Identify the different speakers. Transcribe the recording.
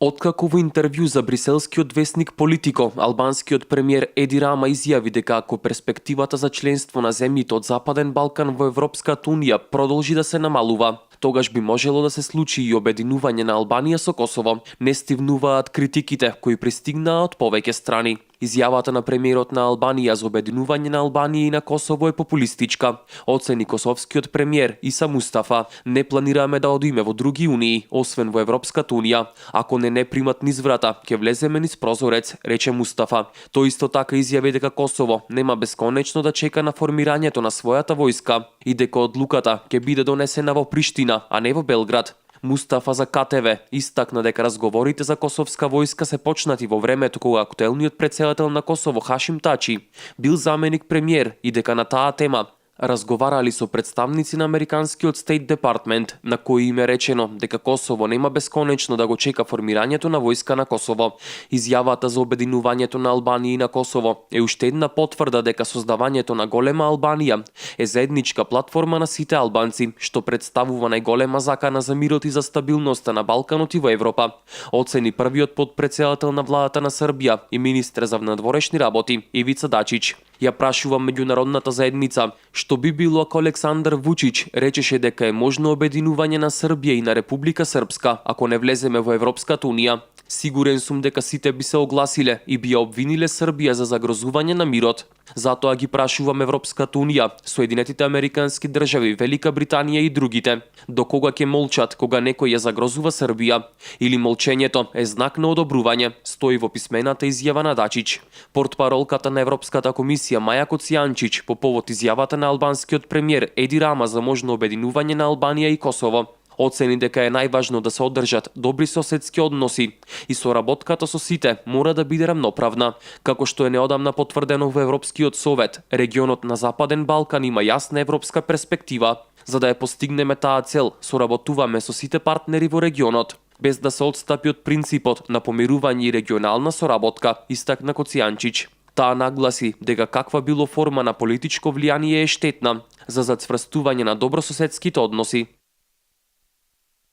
Speaker 1: Откако во интервју за бриселскиот весник Политико, албанскиот премиер Еди Рама изјави дека ако перспективата за членство на земјите од Западен Балкан во Европската Унија продолжи да се намалува, тогаш би можело да се случи и обединување на Албанија со Косово, не стивнуваат критиките кои пристигнаа од повеќе страни. Изјавата на премиерот на Албанија за обединување на Албанија и на Косово е популистичка, оцени косовскиот премиер Иса Мустафа. Не планираме да одиме во други унии, освен во Европската Унија. Ако не примат низ врата, ќе влеземе низ прозорец, рече Мустафа. Тој исто така изјави дека Косово нема бесконечно да чека на формирањето на својата војска и дека одлуката ќе биде донесена во Приштина, а не во Белград. Мустафа за КТВ истакна дека разговорите за косовска војска се почнати во времето кога актуелниот претседател на Косово Хашим Тачи бил заменик премиер и дека на таа тема разговарали со представници на американскиот Стейт Департмент, на кои им е речено дека Косово нема бесконечно да го чека формирањето на војска на Косово. Изјавата за обединувањето на Албанија и на Косово е уште една потврда дека создавањето на голема Албанија е заедничка платформа на сите албанци, што представува најголема закана за мирот и за стабилноста на Балканот и во Европа, оцени првиот потпредседател на владата на Србија и министер за внадворешни работи Ивица Дачич. Ја прашува меѓународната заедница што би било ако Александар Вучич речеше дека е можно обединување на Србија и на Република Српска ако не влеземе во Европската Унија. Сигурен сум дека сите би се огласиле и би ја обвиниле Србија за загрозување на мирот. Затоа ги прашувам Европската Унија, Соединетите Американски држави, Велика Британија и другите, до кога ќе молчат кога некој ја загрозува Србија, или молчењето е знак на одобрување, стои во писмената изјава на Дачич. Портпаролката на Европската комисија Маја Коцијанчич по повод изјавата на албанскиот премиер Еди Рама за можно обединување на Албанија и Косово оцени дека е најважно да се одржат добри соседски односи и соработката со сите мора да биде рамноправна. Како што е неодамна потврдено во Европскиот совет, регионот на Западен Балкан има јасна европска перспектива. За да ја постигнеме таа цел, соработуваме со сите партнери во регионот, без да се отстапи од принципот на помирување и регионална соработка, истакна Коцијанчич. Таа нагласи дека каква било форма на политичко влијание е штетна за зацврстување на добрососедските односи.